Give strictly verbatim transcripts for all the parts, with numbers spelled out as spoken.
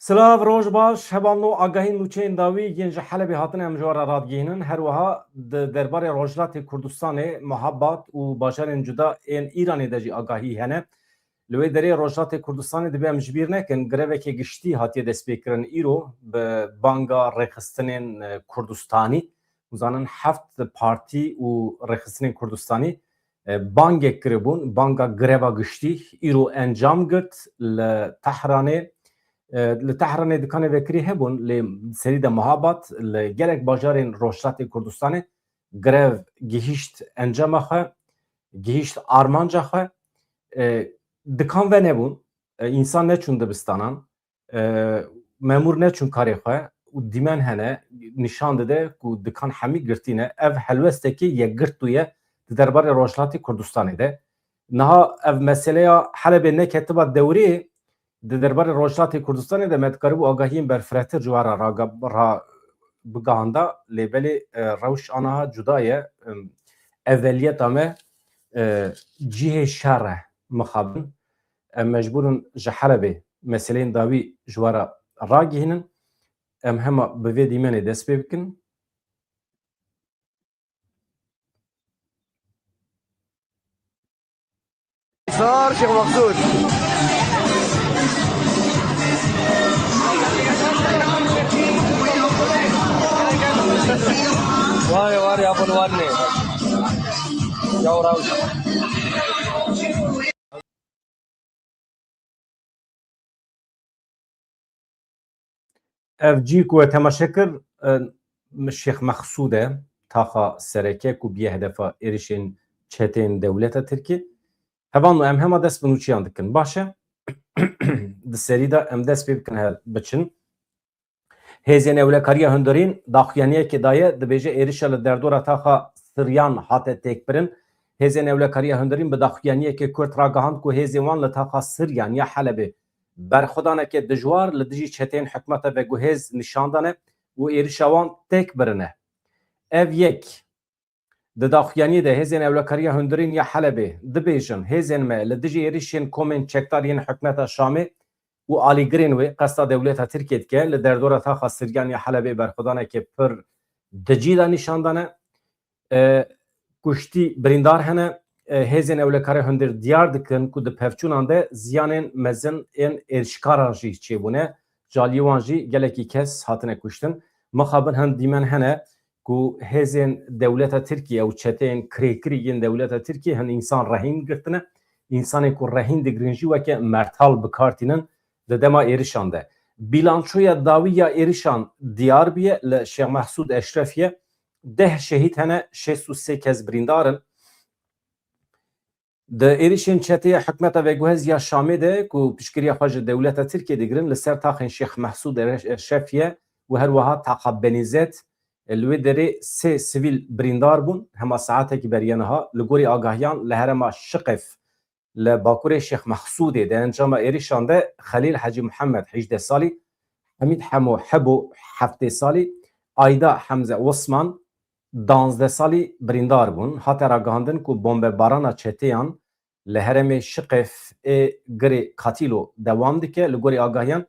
Silav, roj baş, hevalno, agahî nûçeyên dawî yên ji Helebê hatine em ji we re radigihînin. Her wiha di derbarê Rojhilatê Kurdistanê, Mehabat û bajarên cuda ên Îranê de jî agahî hene. Li wê derê Rojhilatê Kurdistanê dibe em ji bîr nekin, greveke giştî hatiye destpêkirin îro bi banga rêxistinên, e, Kurdistanî. Hûn zanin heft partî û rêxistinên Kurdistanî, e, bangek kiribûn, banga greva giştî îro encam girt li Tehranê. E, li Tehranê dikanê vekirî hebûn, lê serî de Mehabat li gelek bajarên Rojhilatê Kurdistanê grev gihîşt encama xwe, gihîşt armanca xwe. E, dikan venebûn, e, însan neçûn dibistanan, e, memûr neçûn karê xwe û dîmen hene nîşan dide ku dikan hemî girtî ne. Ev helwestekî yekgirt bûye di derbarê Rojhilatê Kurdistanê de. Niha ev meseleya Helebê neketiba dewrê, di derbarê Rojhilatê Kurdistanê de me dikaribû agahiyên berfirehtir ji we re raga-, ra-, bigihanda, lê belê, e, rewş aniha cuda ye. Em, eveliyeta me, e, cihê şer e, mixabin. Em mecbûr in ji Helebê meseleyên dawî ji we re ragihînin. Em hema bi vê dîmenê dest pê bikin. Sar Şêx Mexsûd. Ware, ware, abon warne. Ya rewş. Ev cî ku we temaşe kir, e, Şêx Mexsûd e, taxa sereke ku bûye hedefa êrişên çeteyên dewleta Tirkî. Hevalno, em hema dest bi nûçiyan dikin. Baş e, di serî de em dest pê bikin, her biçin. Hêzên Ewlekariya Hundirîn daxuyaniyekê daye, dibêje êrişa li derdora taxa Siryan hate têkbirin. Hêzên Ewlekariya Hundirîn bi daxuyaniyekê kurt ragihand ku hêzên wan li taxa Siryan ya Helebê berxwedaneke dijwar li dijî çeteyên hikûmeta veguhêz nîşan dane û êrişa wan têk birine. Ev yek. Di daxuyaniyê de Hêzên Ewlekariya Hundirîn ya Helebê dibêjin, hêzên me li dijî êrişên komên çekdar yên hikûmeta Şamê û alîgirên wê qesta dewleta Tirkiyê dike, li derdora taxa Siryan ya Helebê berxwedaneke pir dicî de nîşan dane. E, kuştî, birîndar hene. E, Hêzên Ewlekarê Hundir diyar dikin ku di pevçûnan de ziyanên mezin ên êrişkaran jî çêbûne. Ji aliyê wan jî gelekî kes hatine kuştin. Mixabin hin dîmen hene ku hêzên dewleta Tirkiye û çeteyên kirêkirî yên dewleta Tirkiye hin însan rehîn girtine. Însanên ku rehîn digirin jî weke mertal bi kar tînin di dema êrişan de. Bîlançoya dawî ya êrişan diyar bûye, li Şêx Mehsûd Eşrefiye deh şehîd hene, şêst û sê kes birîndar in. Di êrişên çeteyê hikûmeta veguhêz ya Şamê de ku piştgiriya xwe ji dewleta Tirkiyê digirin, li ser taxên Şêx Mehsûd Ereş-, Eşrefiye û her wiha taxa Benîzet, li wê derê sê sivîl birîndar bûn. Hema saetekî beriya niha, li gorî agahiyan, li herêma Şiqef, li bakurê Şêx Mehsûdê, di encama êrişan de Xelîl Hecî Mihemed, hejdeh salî, Hemîd Hemo Hebo, heftê salî, Ayda Hemze Osman, danzdeh salî, birîndar bûn. Hate ragihandin ku bombebarana çeteyan li herêmê Şiqef ê girê Katîlo dewam dike. Li gorî agahiyan,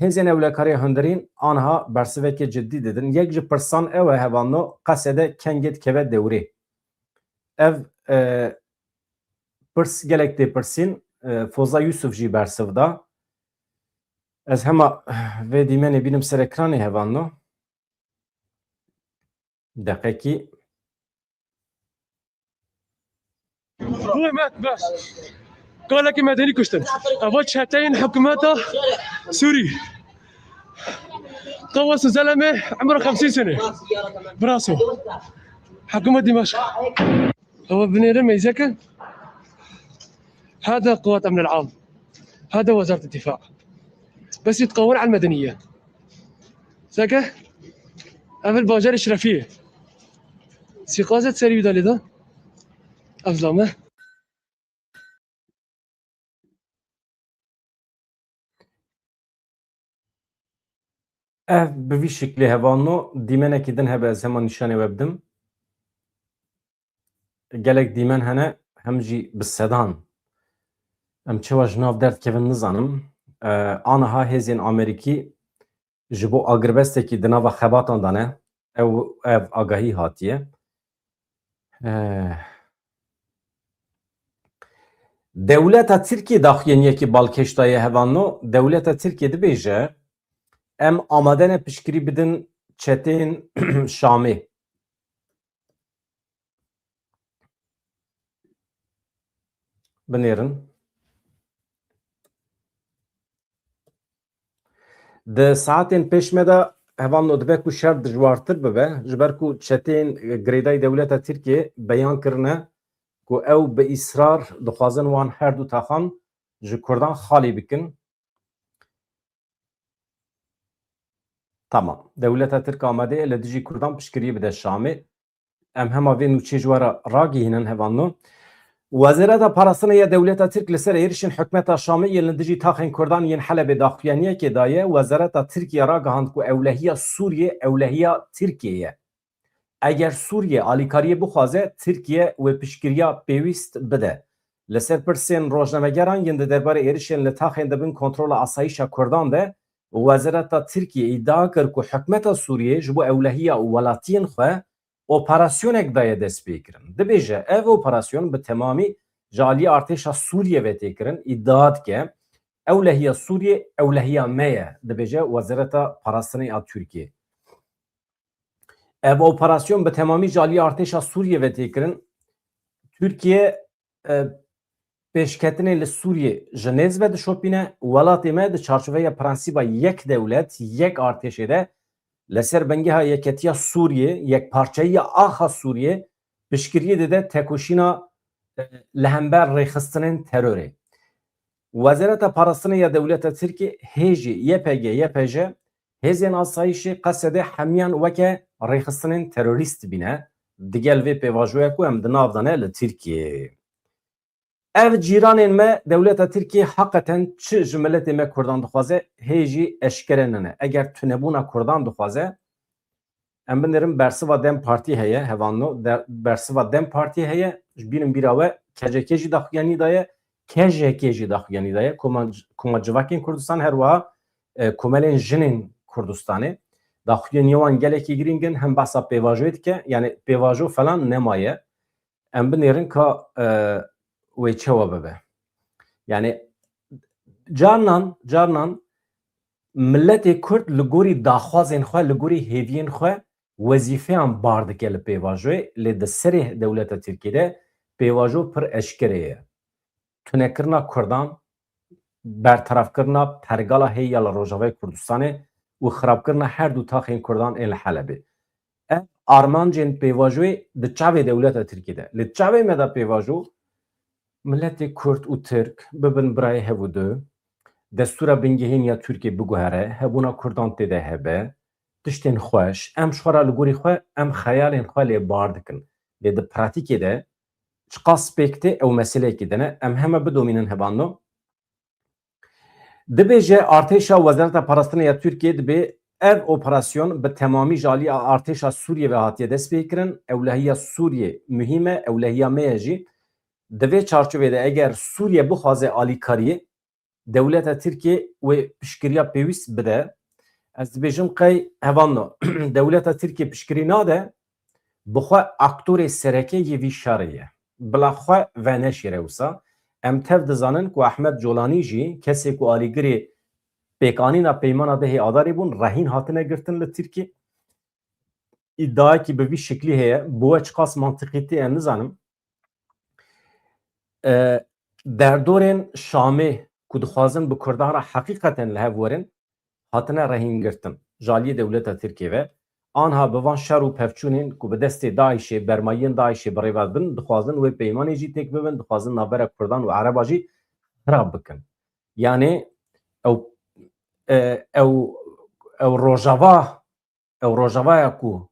hêzên ewlekarê hundirîn aniha bersiveke cidî didin. Yek ji pirsan ew e, hevalno, Qesede kengê dikeve dewrê? Ev, e, pirs gelek tê pirsîn, e, Foza Yusuf jî bersiv da. Ez hema vê dîmenê bînim ser ekranê, hevalno. Deqekî. Hikûmet bes. Kalekî medenî kuştin. Eva çeteyên hikûmeta Sûrî. Qewes û zeleme emra xemsîn sene. Braso. Hikûmet Dîmeşq. Eva binêre meyzeke. Hada quwat emn el-am. Hada wezaret difâ. Bes yitqawel al medeniye. Seke? Ev li bajarê Şirefiyê. Sîqazet serî wî dalê da. Ev zame. Ev bi vî şiklê, hevalno, dîmenekî din hebe, ez hema nîşanê we bidim. Gelek dîmen hene, hem jî bi sedan. Em çawa ji nav derdikevin nizanim. E, aniha hêzên Amerîkî ji bo agirbestekî di nava xebatan de ne. Ew, ev agahî hatiye. E, Dewleta Tirkiyê daxuyaniyekî balkêş daye hevalno. Dewleta Tirkiyê dibêje, em amade ne piştgirî bidin çeteyên Şamê. Binêrin. Di saetên pêş me de hevalno dibe ku şer dijwartir bibe, ji ber ku çeteyên girêdayî dewleta Tirkiyê beyan kirine ku ew bi îsrar dixwazin wan her du taxan ji Kurdan xalî bikin. Tamam. Dewleta Tirk amade ye li dijî Kurdan piştgiriyê bide Şamê. Em hema vê nûçê ji we re ragihînin hevalno. Wezareta Parastinê ya Dewleta Tirk li ser êrişên hikûmeta Şamê yên li dijî taxên Kurdan yên Helebê daxuyaniyekê daye. Wezareta Tirkiye ragihand ku ewlehiya Sûriyê ewlehiya Tirkiyê ye. Eger Sûriye alîkariyê bixwaze, Tirkiye wê piştgiriya pêwîst bide. Li ser pirsên rojnamegeran yên di derbarê êrişên li taxên di bin kontrola asayîşa Kurdan de, Wezareta Tirkiye îdia kir ku hikûmeta Sûriyê ji bo ewlehiya welatiyên xwe operasyonek daye destpêkirin. Dibêje, ev operasyon bi temamî ji aliyê artêşa Sûriye ve tê kirin, îdia dike, ewlehiya Sûriye ewlehiya me ye, dibêje Wezareta Parastinê a Tirkiye. Ev operasyon bi temamî ji aliyê artêşa Sûriye ve tê kirin. Tirkiye, e, pêşketinê li Sûriye ji nêz ve dişopîne. Welatê me di çarçoveya prensîba yek dewlet, yek artêşê de li ser bingeha yeketiya Sûriye, yekparçeyiya axa Sûriye piştgiriyê dide tekoşîna, e, li hember rêxistinên terorê. Wezareta Parastinê ya Dewleta Tirkiyê hê jî Y P G, Y P J, hêzên asayîşê Qesedê hemiyan weke rêxistinên terorîst dibîne, digel vê pêvajoya ku em di nav de ne li Tirkiyeyê. Ev cîranên me, dewleta Tirkiyê heqeten çi ji miletê me Kurdan dixwaze, hê jî eşkere nine. Eger tunebûna Kurdan dixwaze, em binêrin bersiva DEM Partî heye, hevalno, de-, bersiva DEM Partî heye, ji bîr in bîra we K C K jî daxuyanî daye, K J K jî daxuyanî daye, Koma, Koma Civakên Kurdistan, her wiha, e, Komelên Jinên Kurdistanê. Daxuyaniya wan gelekî girîng in, hem behsa pêvajoyê dike, yani pêvajo falan nemaye. Em binêrin ka, e, wê çawa bibe. Yani carnan, carnan miletê Kurd li gorî daxwazên xwe, li gorî hêviyên xwe wezîfeyan bar dike li pêvajoyê, lê di serê dewleta Tirkiyê de pêvajo pir eşkere ye. Tunekirina Kurdan, bertarafkirina pergala hê ya li Rojavayê Kurdistanê û xirabkirina her du taxên Kurdan ên li Helebê. Ev armancên pêvajoyê di çavê dewleta Tirkiyê de. Li çavê me de pêvajo, miletê Kurd û Tirk bibin birayê hev û du, destûra bingehîn ya Tirkiyê biguhere, hebûna Kurdan tê de hebe, tiştên xweş, em ji xwe re li gorî xwe, em xeyalên xwe lê bar dikin. Lê di pratîkê de çiqas pêk tê, ew meseleyekî din e. Em heme bidomînin hevalno. Dibêje artêşa Wezareta Parastinê ya Tirkiyê dibê ev operasyon bi temamî ji alî artêşa Sûriyê ve hatiye destpêkirin. Ewlehiya Sûriyê muhîm e, ewlehiya me ye jî. Di vê çarçovê de eger Sûriye bixwaze alîkariyê, dewleta Tirkiyê wê piştgiriya pêwîst bide. Ez dibêjim qey hevalno, dewleta Tirkiyê piştgirî nade, bi xwe aktorê sereke yê vî şerê ye. Bila xwe veneşêre wisa. Em tev dizanin ku Ahmet Colanî jî kesê ku alîgirê pêkanîna peymana dehê Adarê bûn, rehîn hatine girtin li Tirkiyê. Îdiayekî bi vî şiklî heye, bi we çiqas mantiqî tê em nizanim. E, derdorên Şamê ku dixwazin bi Kurdan re heqîqeten li hev werin, hatine rehîngirtin ji aliyê dewleta Tirkiyê ve. Anha bi van şer û pevçûnên ku bi destê DAIŞê, bermayiyên DAIŞê bi rê ve dibin, dixwazin wê peymanê jî têk bibin, dixwazin navbera Kurdan û Ereba jî xirab bikin. Yanî ew, e, ew, ew Rojava, ew Rojavaya ku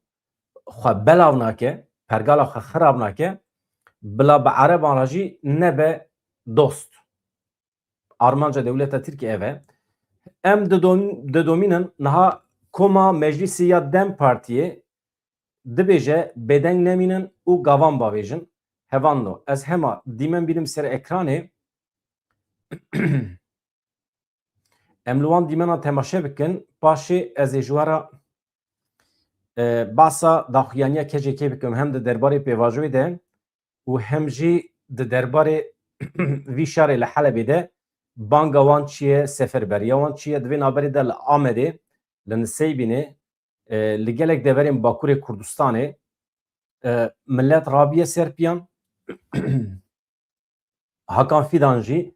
xwe belav nake, pergala xwe xirab nake, bila bi Ereban re jî nebe dost. Armanca dewleta Tirkiyê ev e. Em didom-, didomînin niha koma meclîsê ya DEM Partiyê dibêje bêdeng nemînin û gavan bavêjin. Hevalno, ez hema dîmen bînim ser ekranê. Em li wan dîmenan temaşe bikin, paşê ez ê ji we re, e, behsa daxuyaniya K C K bikim, hem di derbarê pêvajoyê de û hem jî di derbarê vî şerê li Helebê de banga wan çi ye, seferberiya wan çi ye, di vê navberê de li Amedê, li Niseybînê, e, li gelek deverên Bakurê Kurdistanê, e, millet rabiye ser piyan. Hakan Fidan jî,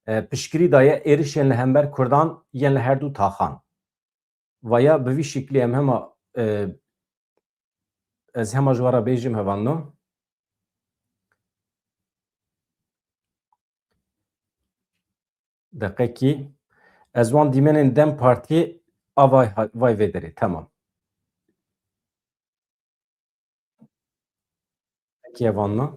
e, piştgirî daye êrişên li hember Kurdan yên li her du taxan. Vaya bi vî şiklî em hema, e, ez hema ji we re bêjim hevalno. Deqekî. Ez wan dîmenên DEM Partiyê a vay, vay vê derê. Tamam. Peki, evanna.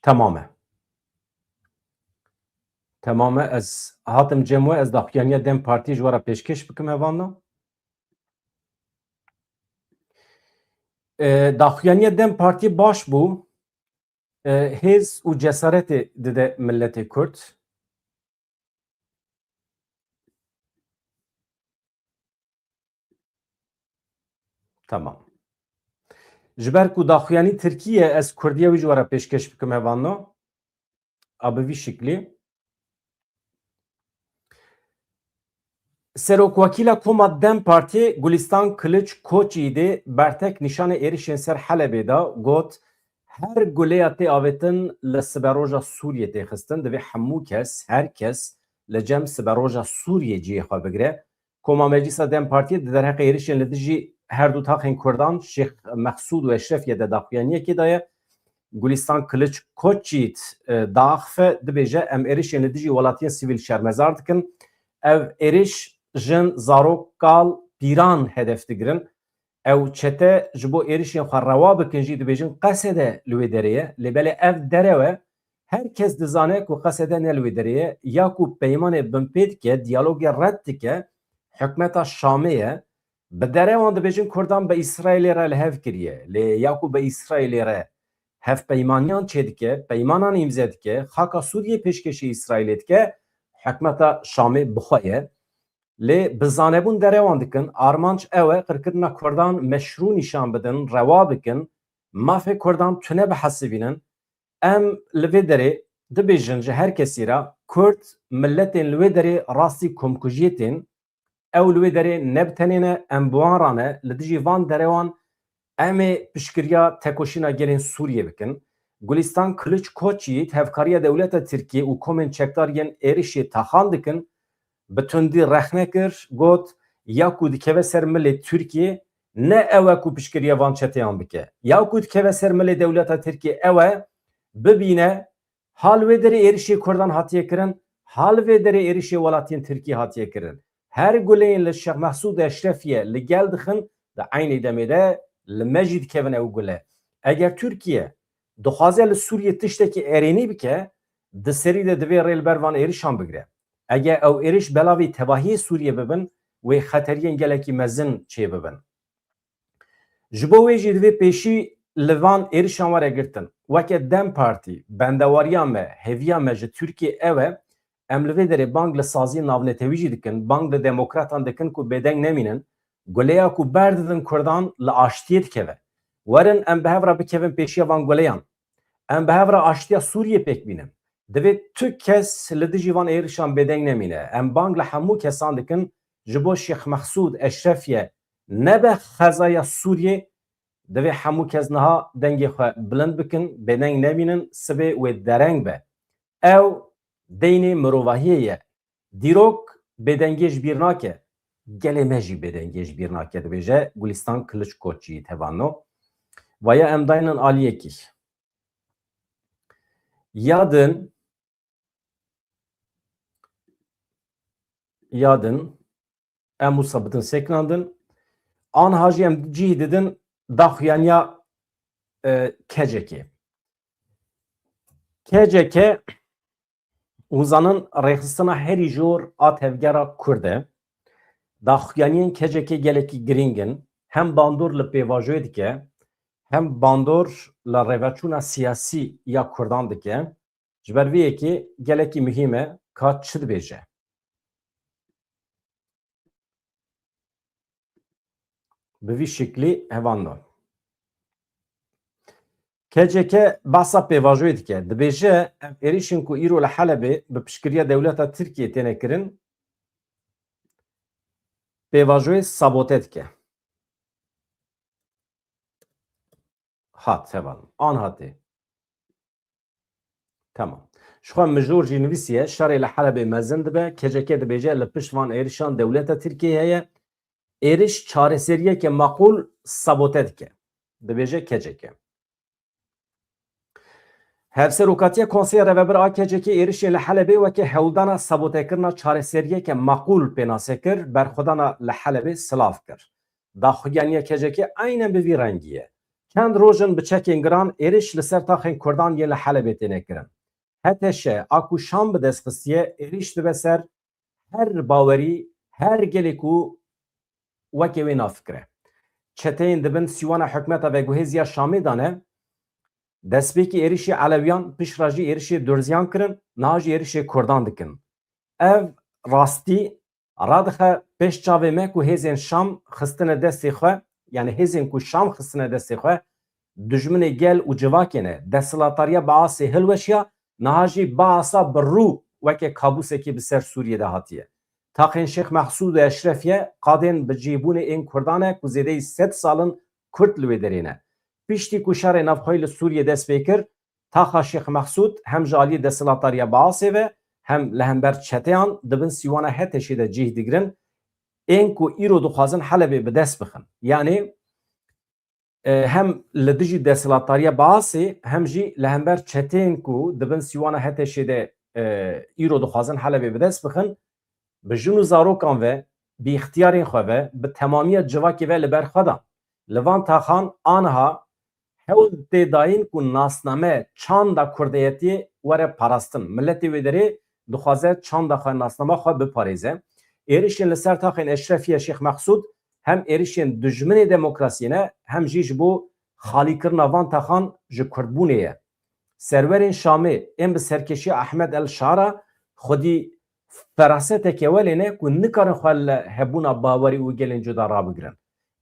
Tamam e. Tamam e. Ez hatim cem we, ez daxuyaniya DEM Partiyê ji we re pêşkêş bikim, evanna. E, daxuyaniya DEM Partiyê baş bû. E, hêz û cesaretê dide milletê Kurd. Tamam. Ji ber ku daxuyanî Tirkî ye, ez Kurdiya wî ji we re pêşkêş bikim, hevalno. A bi vî şiklî. Serokwekîla Koma DEM Partiyê Gulistan Kiliç Koçyiğitê bertek nîşanê êrişên ser Helebê da, got, her guleya tê avêtin li siberoja Sûriyê tê xistin, divê hemû kes, her kes li cem siberoja Sûriyê cihê xwe bigire. Koma Meclisa DEM Partiyê di derheqê êrişên li dijî her du taxên Kurdan, Şêx Mexsûd û Eşrefiyê de daxuyaniyekê daye. Gulistan Kiliç Koçyiğit, e, diaxife, dibêje, em êrişên li dijî welatiyên sivîl şermezar dikin. Ev êriş jin, zarok, kal, pîran hedef digirin. Ew çete ji bo êrişên xwe rewa bikin jî dibêjin Qesede li wê derê ye. Lê belê ev derew e. Her kes dizane ku Qesede ne li wê derê ye. Ya ku peymanê binpê dike, diyalogê red dike, hikmeta Şamê ye. Bi derewan dibêjin Kurdan bi Îsraîlê re li hev kiriye. Lê ya ku bi Îsraîlê re hevpeymaniyan çêdike, peymanan îmze dike, xaka Sûriyê pêşkêşî Îsraîlê dike, hikmeta Şamê bi xwe ye. Lê bi zanebûn derewan dikin, armanc ew e, qirkirina Kurdan meşrû nîşan bidin, rewa bikin, mafê Kurdan tune bihesibînin. Em li vê derê dibêjin ji her kesî re, Kurd miletên li wê derê rastî komkujiyê tên, ew li wê derê ne bi tenê ne, em bi wan re ne, li dijî van derewan em ê piştgiriya tekoşîna gelên Sûriyê bikin. Gulistan Kiliç Koçyiğit hevkariya dewleta Tirkiyê û komên çekdar yên êrişê taxan dikin, bi tundî rexne kir, got, ya ku dikeve ser milê Tirkiyê, ne ew e ku piştgiriya van çeteyan bike. Ya ku dikeve ser milê dewleta Tirkiyê ew e, bibîne, ha li wê derê êrişê Kurdan hatiye kirin, ha li vê derê êrişê welatiyên Tirkî hatiye kirin. Her guleyên li Şêx Mehsûd Eşrefiye li gel dixin, di eynê demê de li me jî dikevin ew gule. Eger Tirkiye dixwaze li Sûriyê tiştekî erênî bike, di serî de divê rê li ber van êrişan bigire. Eger ew êriş belavî tevahiyê Sûriyê bibin, wê xeteriyên gelekî mezin çêbibin. Ji bo wê jî divê pêşî li van êrişan were girtin. Weke DEM Partî, bendewariya me, hêviya me ji Tirkiyê ew e, em li vê derê bang li saziyên navnetewî jî dikin, bang li demokratan dikin ku bêdeng nemînin, guleya ku berdidin Kurdan li aştiyê dikeve. Werin em bi hev re bikevin pêşiya van guleyan. Em bi hev re aştiya Sûriyê pêk bînin. Divê tu kes li dijî van êrişan bêdeng nemîne. Em bang li hemû kesan dikin, ji bo Şêx Mexsûd Eşrefiye nebe xezaya Sûriyê, divê hemû kes niha dengê xwe bilind bikin, bêdeng nemînin, sibê wê dereng be. Ew deynê mirovahiyê ye. Dîrok bêdengiyê ji bîr nake. Gelê me jî bêdengiyê ji bîr nake, dibêje Gulistan Kiliç Koçyiğit, hevalno. Vaya em daynin aliyekî. Ya din, ya din, em wisa bidin sekinandin. Anha jî em cihî didin daxuyaniya, e, K C K. K C K, hûn zanin, rêxistina herî jor a tevgera Kurd e. Daxuyaniyên K C K gelekî girîng in. Hem bandor li pêvajoyê dike, hem bandor li rêveçûna siyasî ya Kurdan dike. Ji ber vê yekê gelekî muhîm e ka çi dibêje. Bi vî şiklî hevalno. K C K behsa pêvajoyê dike. Dibêje, ev êrîşên ku îro li Helebê bi piştgiriya dewleta Tirkiyê têne kirin, pêvajoyê sabote dike. Hat heval. An hatê. Tamam. Ji xwe mijor jî nivîsiye, şerê li Helebê mezin dibe, K C K dibêje li pişt van êrişan dewleta Tirkiyê heye. Êriş çareseriyeke maqûl sabote dike. Dibêje K C K. Hevserokatiya Konseya Rêvebir a K C K êrişên li Helebê weke hewldana sabotekirina çareseriyeke maqûl pênase kir, berxwedana li Helebê silav kir. Daxuyaniya K C K aynen bi vî rengî ye. Çend roj in bi çekên giran êriş li ser taxên Kurdan yên li Helebê têne kirin. H T Ş a ku Şam bi dest xistiye, êriş dibe ser her bawerî, her gelê ku weke wê nafikire. Çeteyên di bin sîwana hikûmeta veguhêz ya Şamê de ne, destpêkî êrişê Elewiyan, piştre jî êrişê Durziyan kirin, niha jî êrişê Kurdan dikin. Ev rastî radixe pêş çavê me ku hêzên Şam xistine destê xwe, yanî hêzên ku Şam xistine destê xwe, dijminê gel û civakê ne. Desthilatdariya Baasê hilweşiya, niha jî Baasa bi rû weke kabûsekê bi ser Sûriyê de hatiye. Taxên Şêx Mehsûd û Eşrefiye qadên bi cihbûnê ên Kurdan e ku zêdeyî sed sal in Kurd li wê derê ne. Piştî ku şerê navxweyî li Sûriyê dest pê kir, taxa Şêx Mehsûd hem ji aliyê desthilatdariya Baasê ve hem li hember çeteyan di bin sîwana H T Şê de cih digirin, ên ku îro dixwazin Helebê bi dest bixin. Yanî, e, hem li dijî desthilatdariya Baasê hem jî li hember çeteyên ku di bin sîwana H T Şê de, e, îro dixwazin Helebê bi dest bixin, bi jin û zarokan ve, bi îxtiyarên xwe ve, bi temamiya civakê ve li ber xwe dan. Li van taxan aniha hewl tê dayîn ku nasname, çanda kurdeyetiyê were parastin. Miletê wê derê dixwaze çanda xwe, nasnama xwe biparêze. Êrişên li ser taxên Eşrefiye, Şêx Mehsûd hem êrişên dijminê demokrasiyê ne, hem jî ji bo xalîkirina van taxan ji kurdbûnê ye. Serwerên Şamê ên bi serkêşiya Ehmed El Şara xwedî feraseteke welê ne ku nikarin xwe li hebûna bawerî û gelên cuda rabigirin.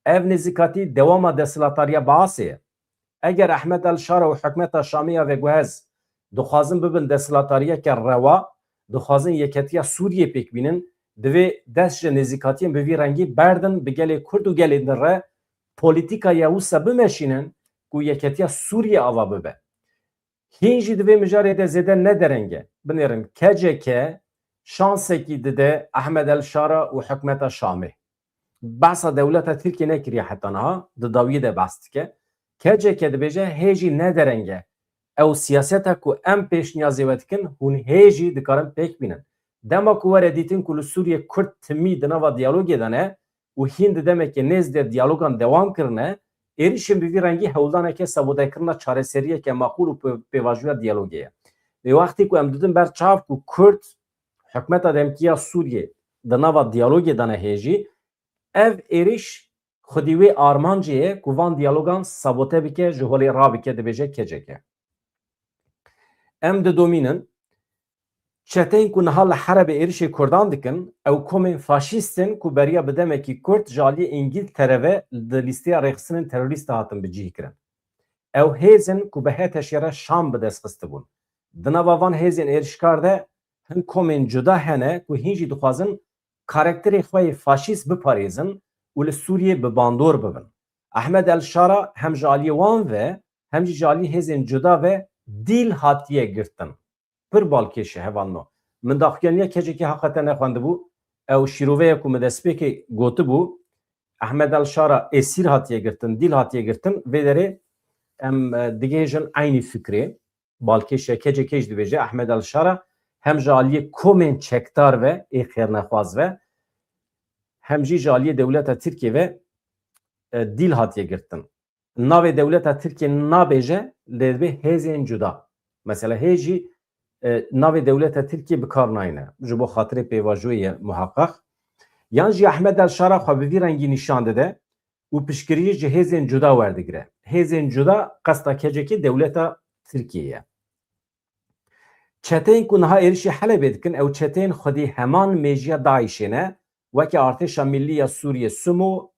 Ev nêzîkatî dewama desthilatdariya Baasê ye. Eger Ehmed El Şara û hikûmeta Şamê ya veguhêz dixwazin bibin desthilatdariyeke rewa, dixwazin yeketiya Sûriyê pêk bînin, divê dest ji nêzîkatiyên bi vî rengî berdin, bi gelê Kurd û gelên din re polîtîkaya wisa bimeşînin ku yeketiya Sûriyê ava bibe. Hîn jî di vê mijarê de zêde ne dereng e. Binêrin, K C K şansekî dide Ehmed El Şara û hikûmeta Şamê. Behsa dewleta Tirkiyê nekiriye heta niha, di dawiyê de behs dike. K C K dibêje hê jî ne dereng e. Ew siyaseta ku em pêşniyazê we dikin, hûn hê jî dikarin pêk bînin. Dema ku were dîtin ku li Sûriyê Kurd timî di nava diyalogê de ne û hîn di demeke nêz de diyalogan dewam kirine, êrişên bi vî rengî hewldaneke sabotekirina çareseriyeke maqûl û pê-, pêvajoya diyalogê ye. Lê wextê ku em didin ber çav ku Kurd, hikûmeta demkî ya Sûriyê di nava diyalogê de ne hê jî, ev êrîş xwedî wê armancê ye ku van diyalogan sabote bike, ji holê rabike, dibêje K C K. Em didomînin, çeteyên ku niha li Helebê êrişê Kurdan dikin, ew komên faşîst in ku beriya bi demekî kurt ji aliyê Îngîltere ve di lîsteya rêxistinên terorîst de hatin bicihkirîn. Ew hêz in ku bi H T Ş re Şam bi dest xistibûn. Di nava van hêzên êrişkar de hin komên cuda hene ku hîn jî dixwazin karakterê xwe yê faşîst biparêzin û li Sûriyê bi bandor bibin. Ehmed El Şara hem ji aliyê wan ve hem jî ji aliyê hêzên cuda ve dîl hatiye girtin. Pir balkêş e hevalno. Min daxuyaniya K C K heqete nexwendibû. Ew şîrove ye ku min destpêkê gotibû. Ehmed El Şara esîr hatiye girtin, dîl hatiye girtin. Vê derê em, e, digihêjin eynî fikrê. Balkêş e, K C K jî dibêje, Ehmed El Şara hem ji aliyê komên çekdar ve, ê xêrnexwaz ve, hem jî ji aliyê dewleta Tirkiyê ve, e, dîl hatiye girtin. Navê dewleta Tirkiyê nabêje, lê dibê hêzên cuda. Mesela hê jî, e, navê dewleta Tirkiyê bi kar nayne. Ji bo xatirê pêvajoyê ye muheqeq. Yan jî Ehmed El Şara xwe bi vî rengî nîşan dide û piştgiriyê ji hêzên cuda werdigire. hêzên cuda qesta K C K dewleta Tirkiyê ye. Çeteyên ku niha êrişî Helebê dikin, ew çeteyên xwedî heman mêjiya DAIŞê ne, weke Artêşa Millî ya Sûriyê, sumo,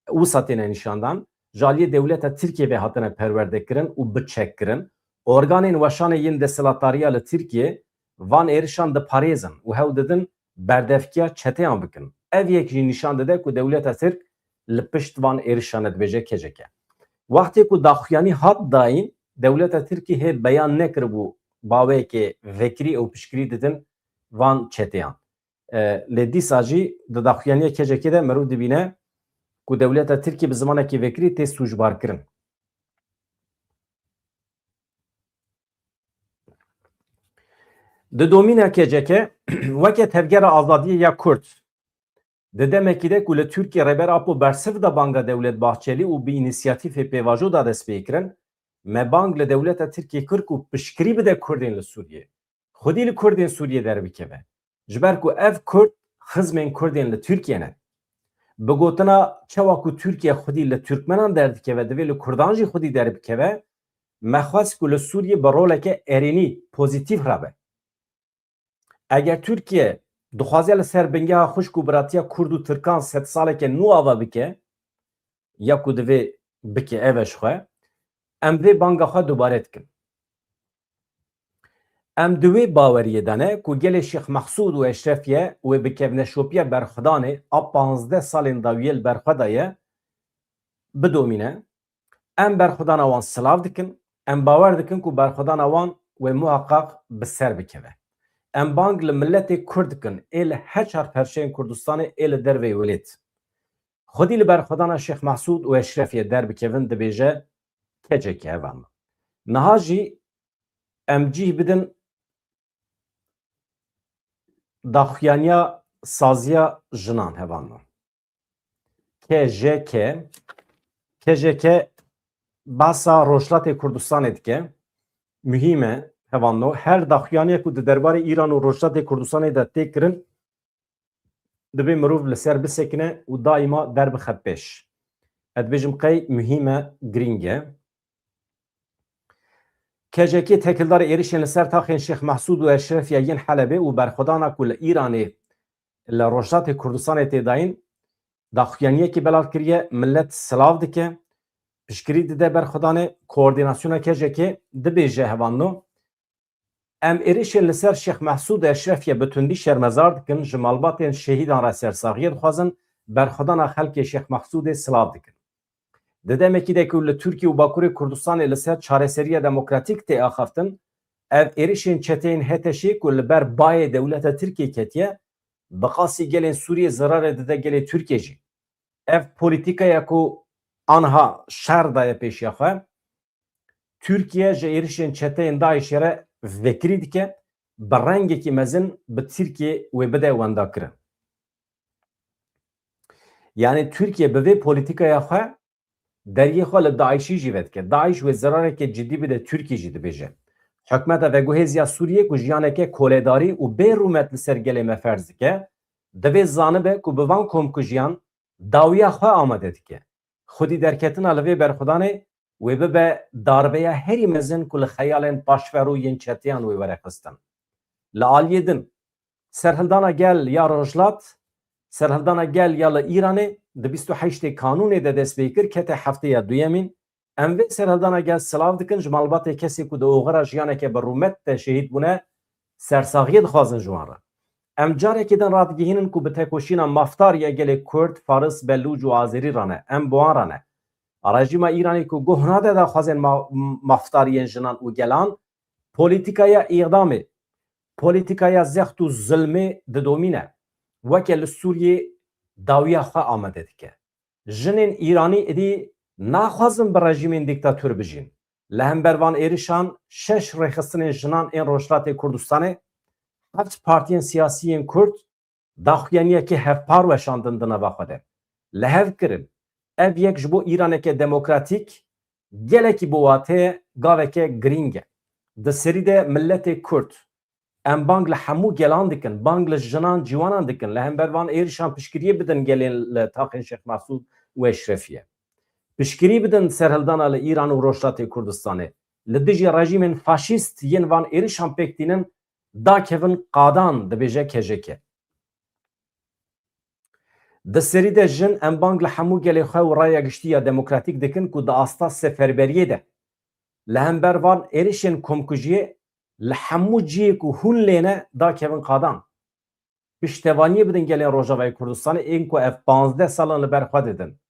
wisa têne nîşandan, ji aliyê dewleta Tirkiyê ve hatine perwerdekirin û biçekkirin. Organên weşanê yên desthilatdariya li Tirkiyê van êrişan diparêzin û hewl didin berdevkiya çeteyan bikin. Ev yek jî nîşan dide ku dewleta Tirk li pişt van êrişan e, dibêje K C K. Wextê ku daxuyanî hat dayîn, dewleta Tirkî hê beyan nekiribû baweyekê vekirî ew piştgirî didin van çeteyan. E, lê dîsa jî di daxuyaniya K C K de mirov dibîne ku dewleta Tirkî bi zimanekî vekirî tê sûcbarkirin. Di domîna K C K weke tevgera azadiyê ya Kurd, di demekî de ku li Tirkiyê Rêber Apo bersiv da banga Dewlet Bahçelî û bi înîsiyatîfê pêvajo da destpêkirin, me bang li dewleta Tirkiyê kir ku piştgirî bide Kurdên li Sûriyê. Xwedî li Kurdên Sûriyê derbikeve. Ji ber ku ev Kurd xizmên Kurdên li Tirkiyê ne. Bi gotina çawa ku Tirkiye xwedî li Tirkmenan derdikeve, divê li Kurdan jî xwedî derbikeve, me xwest ku li Sûriyê bi roleke erênî, pozîtîf rabe. Eger Tirkiye dixwaze li ser bingeha xwişk û biratiya Kurd û Tirkan sedsaleke nû ava bike, ya ku divê bike, ev e ji xwe, em vê banga xwe dubare dikin. Em di wê baweriyê de ne ku gelê Şêx Mehsûd û Eşrefiye wê bi kevneşopiya berxwedanê a panzdeh salên dawiyê li ber xwe de ye, bidomîne. Em berxwedana wan silav dikin. Em bawer dikin ku berxwedana wan wê muheqeq bi ser bikeve. Em bang li miletê Kurd dikin, ê li her çar perçeyên Kurdistanê, ê li derveyî welêt. Xwedî li berxwedana Şêx Mehsûd û Eşrefiyê derbikevin, dibêje K C K, hevalno. Niha jî em cih bidin daxuyaniya saziya jinan, hevalno. K J K, K J K bahsa Rojhilatê Kurdistanê dike. Muhîm e, hevalno. Her daxuyaniye ku di derbarê Îran û Rojhilatê Kurdistanê de tê kirin, divê mirov li ser bisekine û daîma derbixe pêş. Ez dibêjim qey muhîm e, girîng e. K J K têkildarê êrişên li ser taxên Şêx Mehsûd û Eşrefiya yên Helebê û berxwedana ku li Îranê, li Rojhilatê Kurdistanê tê dayîn, daxuyaniyekî belav kiriye, milet silav dike, piştgirî dide berxwedanê, koordînasyona K J K dibêje, hevalno, em êrişên li ser Şêx Mehsûd Eşrefiye bi tundî şermezar dikin, ji malbatên şehîdan re sersaxiyê dixwazin, berxwedana xelkê Şêx Mehsûdê silav dikin. Di demekî de ku li Tirkiye û Bakurê Kurdistanê li ser çareseriya demokratîk tê axaftin, ev êrişên çeteyên H T Ş'ê ku li ber bayê dewleta Tirkiyê ketiye, bi qasî gelên Sûriyê zerarê dide gelê Tirkiyê jî. Ev polîtîkaya ku anha şer daye pêşiya xwe, Tirkiye ji êrişên çeteyên DAIŞ'ê re vekirî dike, bi rengekî mezin bi Tirkiye wê bide wendakirin. Yanî Tirkiye bi vê polîtîkaya xwe deriyê xwe li DAIŞ'î jî vedike. DAIŞ wê zerareke cidî bide Tirkiye jî, dibêje. Hikûmeta veguhêz ya Sûriyê ku jiyaneke koledarî û bê rûmet li ser gelê me ferz dike, divê zanibe ku bi van komkujiyan dawiya xwe amade dike. Xwedî derketina li vê berxwedanê wê bibe darbeya herî mezin ku li xeyalên paşverû yên çeteyan wê were xistin. Li aliyê din, serhildana gel ya Rojhilat, serhildana gel ya li Îranê di bîst û heştê Kanûnê de dest pê kir, kete hefteya duyemîn. Em vê serhildana gel silav dikin, ji malbatê kesê ku di oxira jiyaneke bi rûmet de şehîd bûne, sersaxiyê dixwazin ji wan re. Em carekê din radigihînin ku bi tekoşîna mafdar ya gelê Kurd, Faris, Belûc û Azerî re ne. Em bi wan re ne. Rejîma Îranê ku guh nade daxwazên ma-, mafdar yên jinan û gelan, polîtîkaya îdamê, polîtîkaya zext û zilmê didomîne. Weke li Sûriyê dawiya xwe amade dike. Jinên Îranî êdî naxwazin bi rejîmên dîktator bijîn. Li hember van êrişan şeş rêxistinên jinan ên Rojhilatê Kurdistanê, heft partiyên siyasî yên Kurd daxuyaniyekê hevpar weşandin di nava xwe de. Li hev kirin. Ev yek ji bo Îraneke demokratîk gelekî bi wate ye, gaveke girîng e. Di serî de miletê Kurd, em bang li hemû gelan dikin, bang li jinan, ciwanan dikin, li hember van êrişan piştgiriyê bidin gelên li taxên Şêx Mesûd û Eşrefiye. Piştgirî bidin serhildana li Îran û Rojhilatê Kurdistanê. Li dijî rejîmên faşîst yên van êrişan pêk tînin, dakevin qadan, dibêje K J K. Di serî de jin em bang li hemû gelê xwe û raya giştî ya demokratîk dikin ku di asta seferberiyê de li hember van êrişên komkujiyê li hemû cihê ku hûn lê ne dakevin qadan. Piştevaniyê bidin gelên Rojavayê Kurdistanê ên ku ev panzdeh salan li ber xwe didin.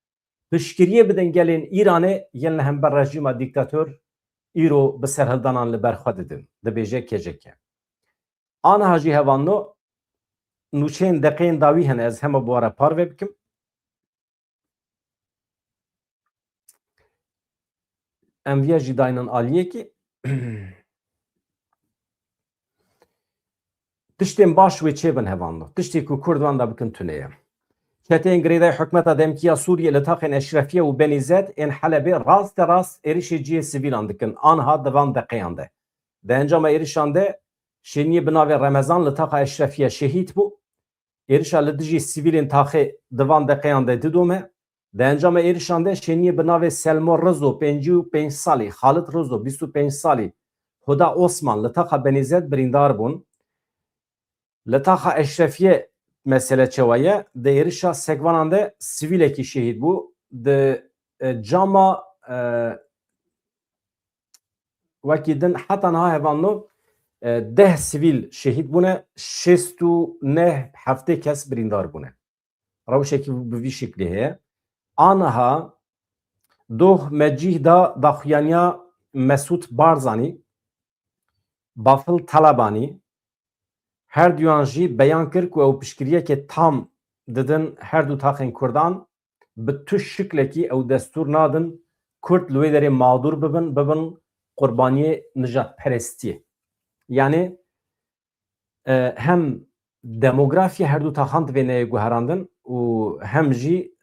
Piştgiriyê bidin gelên Îranê yên li hember rejîma dîktator îro bi serhildanan li ber xwe didin, dibêje K J K. Aniha jî hevalno nûçeyên deqeyên dawî hene, ez hema bi we re parve bikim. Em viya jî daynin aliyekî. Tiştên baş wê çêbin hevalno. Tiştê ku Kurd van de bikin tune ye. Çeteyên girêdayî hikûmeta demkî ya Sûriyê li taxên Eşrefiye û Benî Zed ên Helebê raste rast êrişê cihê sivîlan dikin. Aniha di van deqeyan de. Di encama êrişan de şêniyê bi navê Remezan li taxa Eşrefiye şehîd bû. Êrişa li dijî sivîlên taxê di van deqeyan de didome. Di encama êrişan de şêniyê bi navê Selmo Rizo, pêncî û pênc salî, Xalid Rizo, bîst û pênc salî, Huda Osman li taxa Benî Zed birîndar bûn. Li taxa Eşrefiye mesele çawa ye? Di êrişa sekvanan de sivîlekî şehîd bû. Di, e, cama, e, wekî din heta niha hevalno, e, deh sivîl şehîd bûne, şêst û neh heftê kes birîndar bûne. Rewşekî bi vî şiklî heye. Aniha doh me cîh da daxuyaniya Mesûd Barzanî, Bafil Talabanî, her duyan jî beyan kir ku ew piştgiriyeke tam didin her du taxên Kurdan, bi tu şiklekî ew destûr nadin Kurd li wê derê mağdûr bibin, bibin qurbaniyê nijadperestiyê. Yanî, e, hem demografya her du taxan divê neyê guherandin û hem jî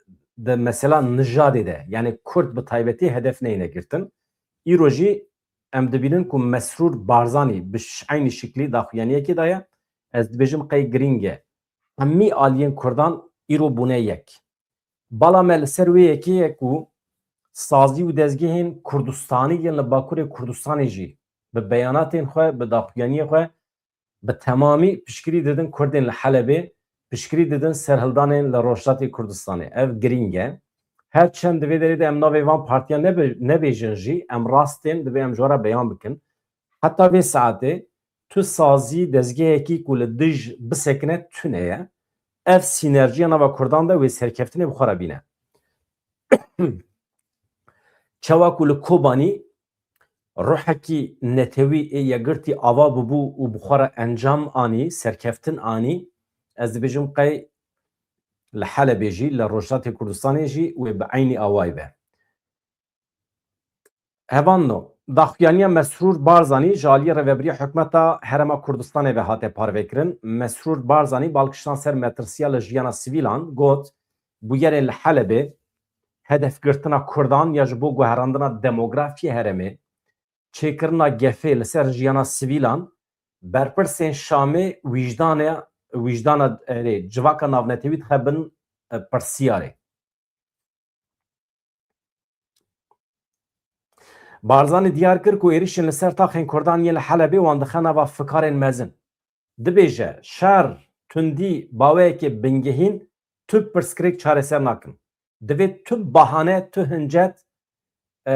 di mesela nijadê de, yanî Kurd bi taybetî hedef neyne girtin. Îro jî em dibînin ku Mesrûr Barzanî bi ş-, eynî şiklî daxuyaniyekê daye. Ez dibêjim qey girîng e. Hemî aliyên Kurdan îro bûne yek. Bala me li ser wê yekê ye ku sazî û dezgehên Kurdistanî yên li Bakurê Kurdistanê jî bi beyanatên xwe, bi daxuyaniyê xwe bi temamî piştgirî didin Kurdên li Helebê, piştgirî didin serhildanên li Rojhilatê Kurdistanê. Ev girîng e. Her çend di vê derê de em navê van partiyan nebe-, nebêjin jî, em rast tên, divê em ji we re beyan bikin. Heta vê saetê tu sazî dezgehekî ku li dij bisekine tune ye. Ev sînerjiya nava Kurdan de wê serkeftinê bi xwe re bîne. Çawa ku li Kobanî ruhekî netewî ê yekgirtî ava bibû û bi xwe re encam anî, serkeftin anî, ez dibêjim qey li Helebê jî, li Rojhilatê Kurdistanê jî wê bi eynî awayî be. Hevalno, daxuyaniya Mesrûr Barzanî ji aliyê rêvebiriya hikûmeta Herêma Kurdistanê ve hate parvekirin. Mesrûr Barzanî bal kiştan ser metirsiya li jiyana sivîlan, got, bûyerên li Helebê, hedefgirtina Kurdan ya ji bo guherandina demografiyê herêmê, çêkirina gefê li ser jiyana sivîlan, berpirsên Şamê wijdanê, wijdana, erê, civaka navnetewî dixe bin, e, pirsiyarê. Barzanî diyar kir ku êrişên li ser taxên Kurdan yên li Helebê wan dixe nava fikarên mezin. Dibêje, şer, tundî, baweyeke bingehîn tu pirsgirêk çareser nakin. Divê tu bahane, tu hincet, e,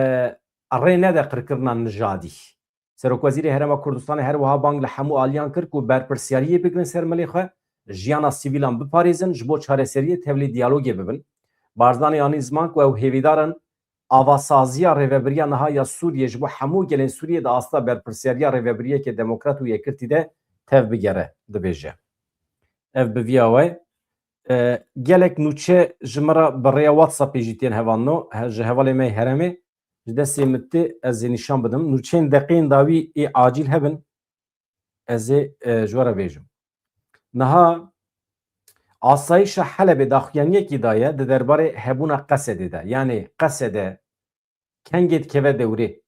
rê nede qirkirina nijadî. Serokwezîrê Herêma Kurdistanê her wiha bang li hemû aliyan kir ku berpirsiyariyê bigrin ser milê xwe, jiyana sivîlan biparêzin, ji bo çareseriyê tevlî diyalogê bibin. Barzanî anî ziman ku ew hêvîdar in avasaziya rêvebiriya niha ya Sûriyê ji bo hemû gelên Sûriyê di asta berpirsiyariya rêvebiriyeke demokrat û yekgirtî de tev bigere, dibêje. Ev bi vî awayî, e, gelek nûçe ji min re bi rêya WhatsAppê jî tên hevalno, he-, ji hevalê me yê herêmê, ji destê min tê, ez ê nîşan bidim. Nûçeyên deqeyên dawî ê acîl hebin, ez ê, e, ji we re bêjim. Niha asayîşa Helebê daxuyaniyekî daye di derbarê hebûna Qesedê de. Yanî Qesede kengê dikeve dewrê.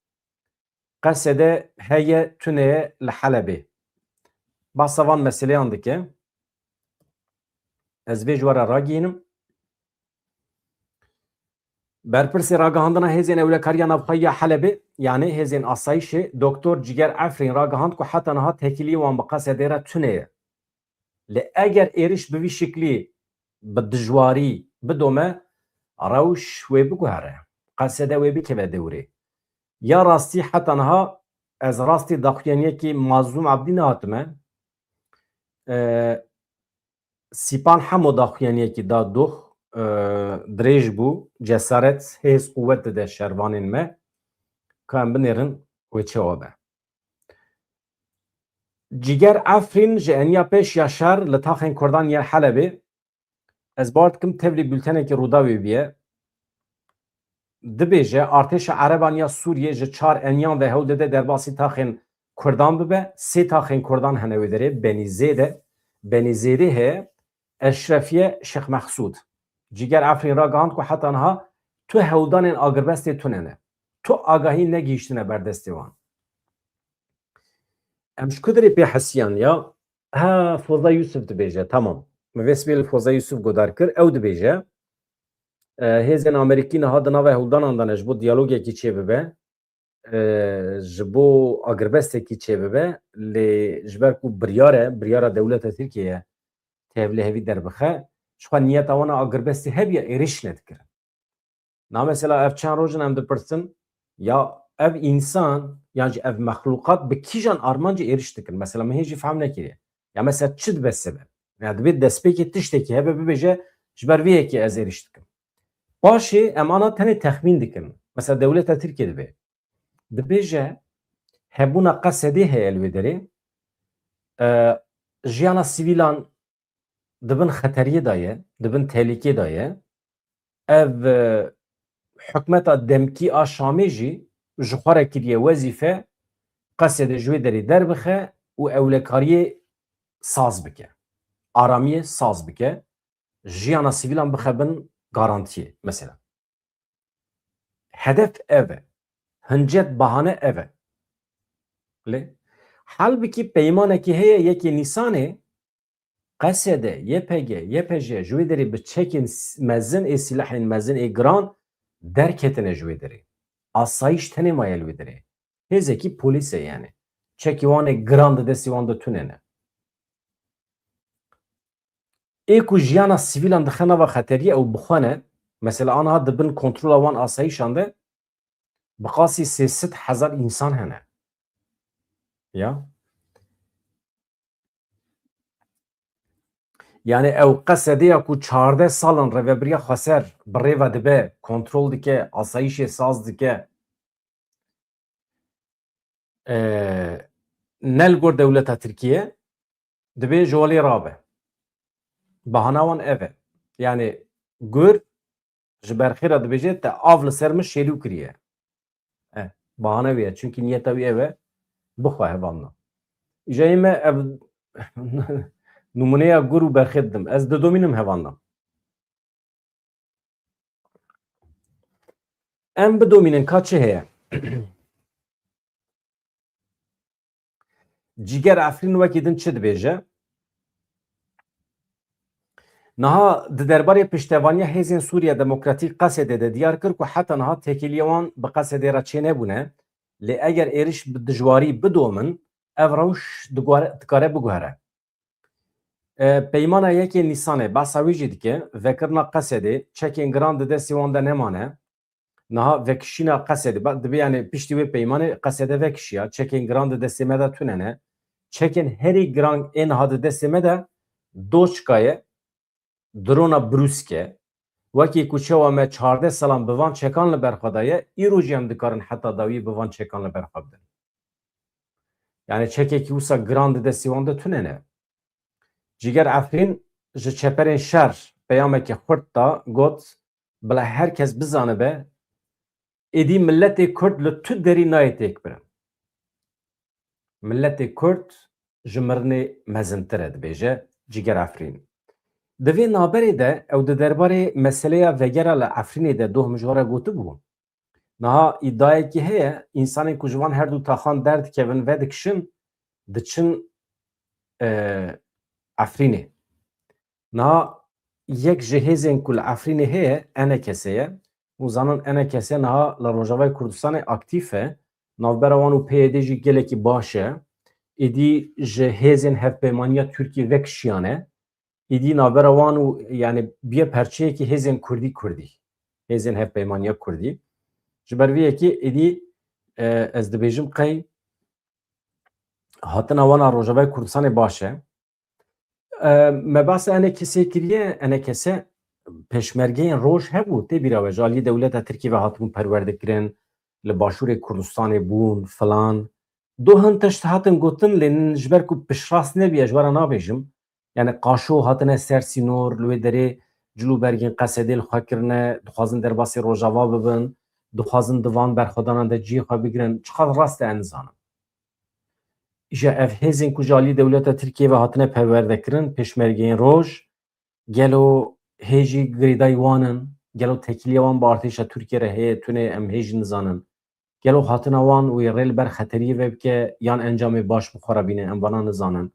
Qesede heye tune ye li Helebê. Bahsa van meseleyan dike. Ez vê ji we re ragihînim. Berpirsê ragihandina hêzên ewlekariya navxweyî ya Helebê, yanî hêzên asayîşê, Doktor Ciger Efrîn ragihand ku heta niha têkiliyê wan bi Qesedê re tune ye. Lê eger êriş bi vî şiklî, bi dijwarî bidome, rewş wê biguhere. Qesede wê bikeve dewrê. Ya rastî heta niha ez rastî daxuyaniyekî Mazlûm Ebdî nehatime. E, Sîpan Hemo daxuyaniyekî da doh, e, dirêj bû, cesaret, hêz, quwet dide şervanên me. Ka em binêrin wê çawa be. Ciger Efrîn ji eniya pêş ya şer li taxên Kurdan yên Helebê, ez bawer dikim tevlî bultenekî Rûdawê bûye. Dibêje, artêşa Ereban ya Sûriyê ji çar eniyan ve hewl dide derbasî taxên Kurdan bibe. Sê taxên Kurdan hene wê derê, Benî Zêde, Benî Zêdê heye, Eşrefiye, Şêx Mexsûd. Ciger Efrîn ragihand ku heta niha tu hewldanên agirbestê tune ne. Tu agahî negihîştine ber destê wan. Em ji ku derê pê hesiyan ya? Ha, Foza Yusuf dibêje, tamam. Min vê sibê li Foza Yusuf godar kir, ew dibêje, e, hêzên Amerîkî niha di nava hewldanan de ne ji bo diyalogekî çêbibe, e, ji bo agirbestekî çêbibe, lê ji ber ku biryar e, biryara dewleta Tirkiyê ye, tevlî hevî derbixe, jixwe niyeta wan a agirbestê hebiya êrîş nedikirin. Na mesela ev çend roj in em dipirsin, ya ev însan, yan jî ev mexlûqat bi kîjan armancê êrîş dikin? Mesela min hê jî fehm nekiriye. Ya mesela çi dibe sebeb? Ya dibê destpêkê tiştekî hebe bibêje, ji ber vê yekê ez êrîş dikim. Paşê em ana tenê texmîn dikin. Mesela dewleta Tirkiye dibe. Dibêje hebûna Qesedê heye li wê derê. E, jiyana sivîlan di bin xeteriyê de ye, di bin tehlîkê de ye. Ev, e, hikûmeta demkî a Şamê jî ji xwe re kiriye wezîfe, Qesedê ji wê derê derbixe û ewlekariyê saz bike, aramiyê saz bike, jiyana sivîlan bixe bin garantiyê, mesela. Hedef ev e. Hincet bahane ev e. Lê halbikî peymanekî heye yekê Nîsanê, Qesede, Y P G, Y P J ji wê derê bi çekên s-, mezin ê sîlehên mezin ê giran derketine ji wê derê. Asayîş tenê maye li wê derê. Hêzekî polîs e yani. Çekê wan ê giran di destê wan de tune ne. Ê ku jiyana sivîlan dixe nava xeteriyê ew bi xwe ne, mesela aniha di bin kontrola wan asayîşan de bi qasî sê sed hezar însan hene. Ya. Yani ew Qesedeya ku çardeh salan rêvebiriya xweser bi rêve dibe, kontrol dike, asayîşê saz dike, e, ne li gor dewleta Tirkiye, dibê ji holê rabe. Bahana wan ev e. Yani gur ji berxê re dibêje te av li ser min şêlû kiriye. E, bahane wê ye. Çunkî niyeta wî ev e. Bixwe hevalna. Îja yê me ev nimûneya gur û berxê didim. Ez didomînim hevalna. Em bidomînin ka çi heye. Ciger Efrîn wekî din çi dibêje? Niha di derbarê piştevaniya Hêzên Sûriya Demokratîk Qesedê de diyar kir ku heta niha têkiliya wan bi Qesedê re çênebûne, lê eger êrîş bi dijwarî bidomin, ev rewş digware-, dikare biguhere. E, peymana yekê Nîsanê behsa wê jî dike, vekirina Qesedê, çekên giran di destê wan de nemane. Niha vekişîna Qesedê, ba-, dibê yani piştî wê peymanê Qesede vekişiya, çekên giran di destê me de tune ne. Çekên herî giran ê niha di destê me de doçka ye, drona brûsk e. Wekî ku çawa me çardeh salan bi van çekan li ber xwe daye, îro jî em dikarin heta dawî bi van çekan li ber xwe bidin. Yani çekekî wisa giran di destê wan de tune ne. Ciger Efrîn ji çeperên şer peyameke xurt da, got, bila her kes bizanibe, êdî miletê Kurd li tu derî nayê têkbirin. Miletê Kurd ji mirinê mezintir e, dibêje Ciger Efrîn. Di vê navberê de ew di derbarê meseleya vegera li Efrînê de doh min ji we re gotibû. Niha îdiayekî heye, însanên ku ji van her du taxan derdikevin, vedikişin, diçin, e, Efrînê. Niha yek ji hêzên ku li Efrînê heye, E N K S ye. Hûn zanin ENKS niha li Rojavayê Kurdistanê aktîf e. Navbera wan û P Y D jî gelekî baş e. Êdî ji hêzên hevpeymaniya Tirkiyê vekişiyane. Êdî navbera wan û, yani, bûye perçeyekî hêzên Kurdî Kurdî. Hêzên hevpeymaniya Kurdî. Ji ber vê yekê êdî, e, ez dibêjim qey hatina wan a Rojavayê Kurdistanê baş e. E, me behsa ENKSê kiriye, ENKS pêşmergeyên roj hebû, tê bîra we, ji aliyê dewleta Tirkiyê ve hatibûn perwerde kirin, li Başûrê Kurdistanê bûn, filan. Do hin tişt hatin gotin, lê ji ber ku piştrast nebî, ez ji we re nabêjim. Yani qaşo hatine ser sînor, li wê derê cil û bergên Qesedê li xwe kirine, dixwazin derbasî Rojava bibin, dixwazin di van berxwedanan de cihê xwe bigirin. Çiqas rast e, ez nizanim. Îja ev hêzên ku ji alî dewleta Tirkiyê ve hatine perwerdekirin, pêşmergeyên roj, gelo hê jî girêdayî wan in? Gelo têkiliya wan bi artêşa Tirkiyê re heye, tune, em hê jî nizanin. Gelo hatina wan wê rê li ber xeteriyê ve bike yan encamê baş bi xwe re bîne, em vana nizanin.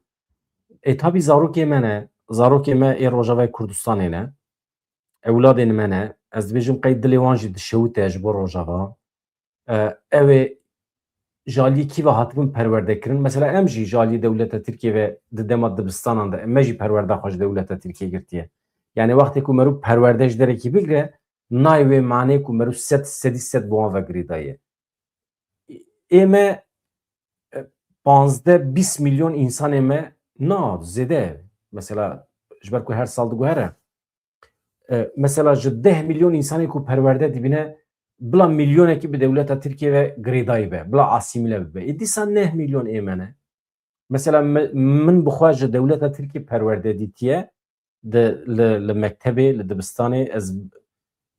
Ê, tabî zarokê me ne, zarokê me ê Rojavayê Kurdistanê ne, ewladên me ne. Ez dibêjim qey dilê wan jî dişewite ji bo Rojava. E, ew ê ji aliyê kî ve hatibin perwerde kirin? Mesela em jî ji aliyê dewleta Tirkiyê ve di dema dibistanan de, me jî perwerda xwe ji dewleta Tirkiyê girtiye. Yani wextê ku merû perwerde ji derekî bigire, nayê wê manê ku merû sed, sedî sed bi wan ve girêdayî ye. Ê me, e, panzdeh bîst milyon însanê me, na, zêde. Mesela ji ber ku her sal diguhere. E, mesela ji deh milyon însanê ku perwerde dibîne, bila milyonekî bi dewleta Tirkiyê ve girêdayî be, bila asîmîle bibe. Ê dîsa neh milyon ê me ne. Mesela me, min bi xwe ji dewleta Tirkiyê perwerde dîtiye, di, li, li mektebê, li dibistanê ez bi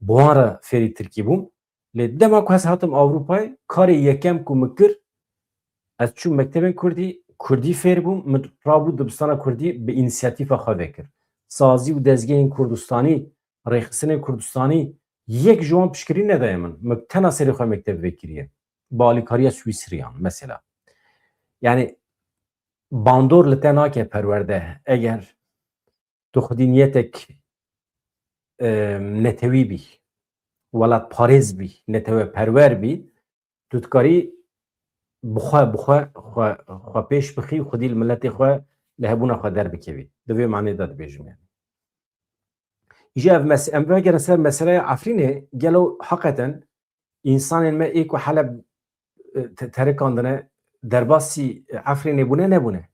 wan re fêrî Tirkî bûm. Lê dema ku ez hatim Ewropayê, karê yekem ku min kir, ez çûm mektebên Kurdî, Kurdî fêr bûm, min rabû dibistana Kurdî bi însiyatîfa xwe vekir. Sazî û dezgehên Kurdistanî, rêxistinên Kurdistanî, yek ji wan piştgirî nedaye min. Min tena serê xwe mekteb vekiriye. Bi alîkariya Swîsriyan, mesela. Yani bandor li te nake perwerde. Eger tu xwedî niyetek, e, netewî bî, welatparêz bî, neteweperwer bî, tu dikarî bi xwe, bi xwe, xwe, xwe pêş bixî û xwedî li miletê xwe, li hebûna xwe derbikevî. Di vê manê de dibêjim yani. Îja ev mes-, em vegerin ser meseleya Efrînê, gelo heqeten însanên me ê ku Heleb, e, te-, terikandine, derbasî, e, Efrînê bûne nebûne?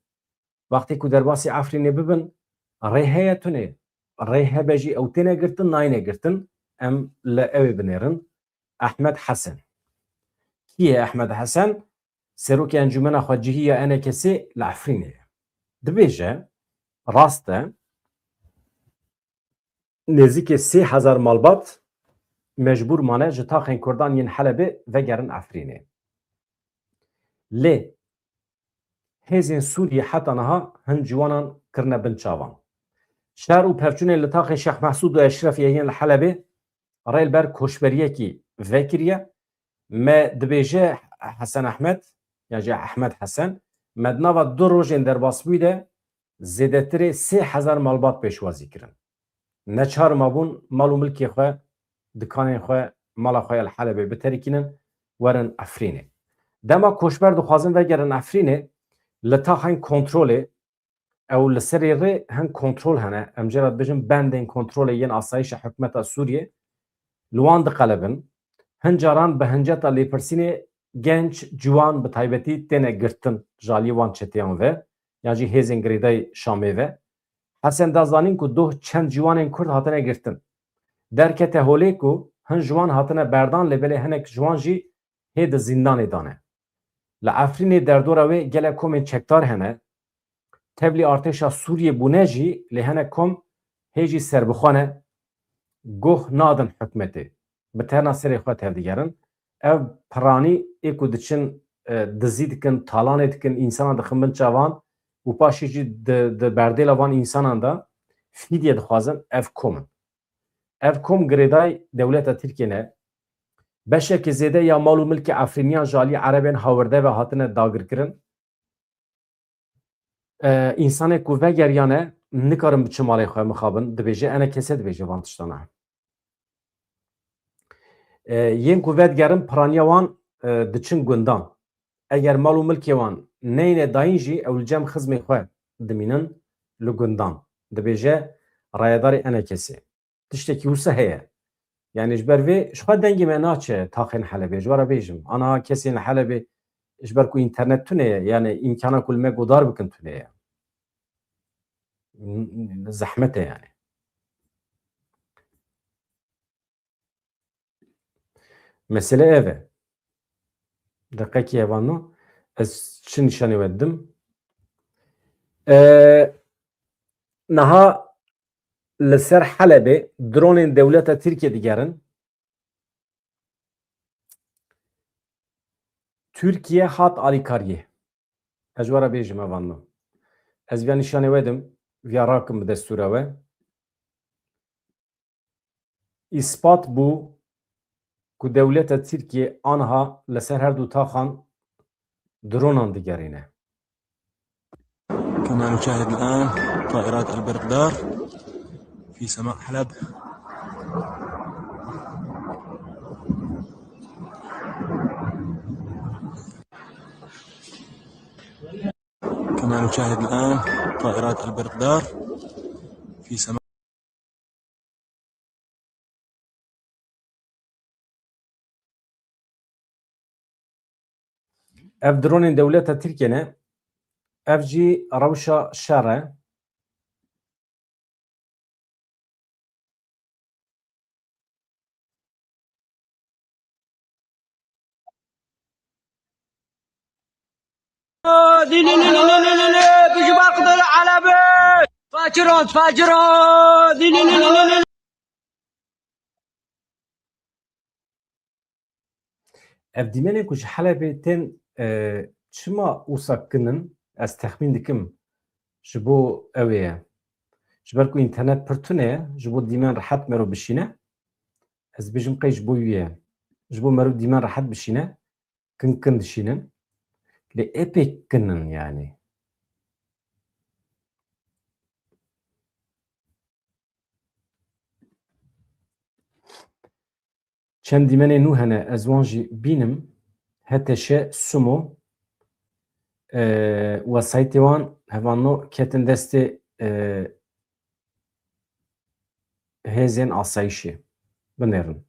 Wextê ku derbasî Efrînê bibin, rê heye tune. Rê hebe jî ew têne girtin, nayne girtin. Em li ew ê binêrin. Ehmed Hesen. Kî ye Ehmed Hesen? Serokê Encûmena Xwecihî ya ENKSê li Efrînê ye. Dibêje, rast e, nêzîkê sê hezar malbat mecbûr mane ji taxên Kurdan yên Helebê vegerin Efrînê. Lê hêzên Sûriyê heta niha hin ciwanan kirine bin çavan. Şer û pevçûnên li taxê Şêx Mehsûd û Eşrefiyê yên li Helebê rê li ber koçberiyekî vekiriye. Me dibêje Hesen Ehmed, ya jî Ehmed Hesen, me di nava du rojên derbasbûyî de zêdetirê sê hezar malbat pêşwazî kirin. Neçar mabûn mal û milkê xwe, dikanên xwe, mala xwe ya li Helebê biterikînin, werin Efrînê. Dema koçber dixwazin vegerin Efrînê, li taxên kontrolê, ew li serê rê hin kontrol hene, em jê re dibêjin bendên kontrolê yên asayişa hikûmeta Sûriyê, li wan diqelibin. Hin caran bi hinceta lêpirsînê genç, ciwan bi taybetî têne girtin ji aliyê wan çeteyan ve, yan jî hêzên girêdayî Şamê ve. Hesen da zanîn ku doh çend ciwanên Kurd hatine girtin. Derkete holê ku hin ji wan hatine berdan, lê belê hinek ji wan jî hê di zîndanê de ne. Li Efrînê derdora wê gelek komên çekdar hene. Tevlî artêşa Sûriyê bûne jî, lê hinek kom hê jî serbixwe ne, guh nadin hikûmetê. Bi terna serê xwe tevdigerin. Ev piranî ê ku diçin, e, dizî dikin, talanê dikin, însanan dixin bin çavan û paşê jî di, di berdêla van însanan de fîdye dixwazin, ev kom in. Ev kom girêdayî dewleta Tirkiyê ne. Beşekî zêde ya mal û milkê Efrîniyan ji alî Erebên hawirde ve hatine dagirkirin. E, însanê ku vegeriyane nikarin biçin malê xwe mixabin, dibêje, ENKS dibêje van tiştana. E, yên ku vedigerin piraniya wan, e, diçin gundan. Eger mal û milkê wan neyne dayîn jî ew li cem xizmê xwe dimînin li gundan. Dibêje rayedarê E N K S'ê. Tiştekî wisa heye. Yani ji ber vê ji xwe dengê me naçe taxên Helebê. Ji we re bêjim. Aniha kesên li Helebê ji ber ku înternet tune ye, yani îmkana ku li me godar bikin tune ye. Zehmet e yani. Mesele ev e. Deqekî hevalno. Ez çi nîşanê we didim? E, niha li ser Helebê dronên dewleta Tirkiye digerin. Tirkiye hat alîkariyê. Ez ji we re bêjim hevalno. Ez viya nîşanê we dim, viya rakim bi destûra we. Îspat bû ku dewleta Tirkiye aniha li ser her du taxan dronan digerîne. كما نشاهد الآن طائرات البرقدار في سماء حلب. كما نشاهد الآن طائرات البرقدار في سماء. Ev dronên dewleta Tirkiye ne. Ev jî rewşa şer e. Ev dîmenên ku ji Helebê tên, e, çima wisa kin in? Ez texmîn dikim ji bo ew ê ye. Ji ber ku înternet pir tune ye, ji bo dîmen rehet mero bişîne. Ez bêjim qey ji bo wî ye. Ji bo mero dîmen rehet bişîne, kin kin dişînin. Lê epê kin in yani. Çend dîmenê nû hene, ez wan jî bînim. H T Ş Sumo, e, wesayîtê wan hevalno ketin destê, e, hêzên asayîşê. Binêrin.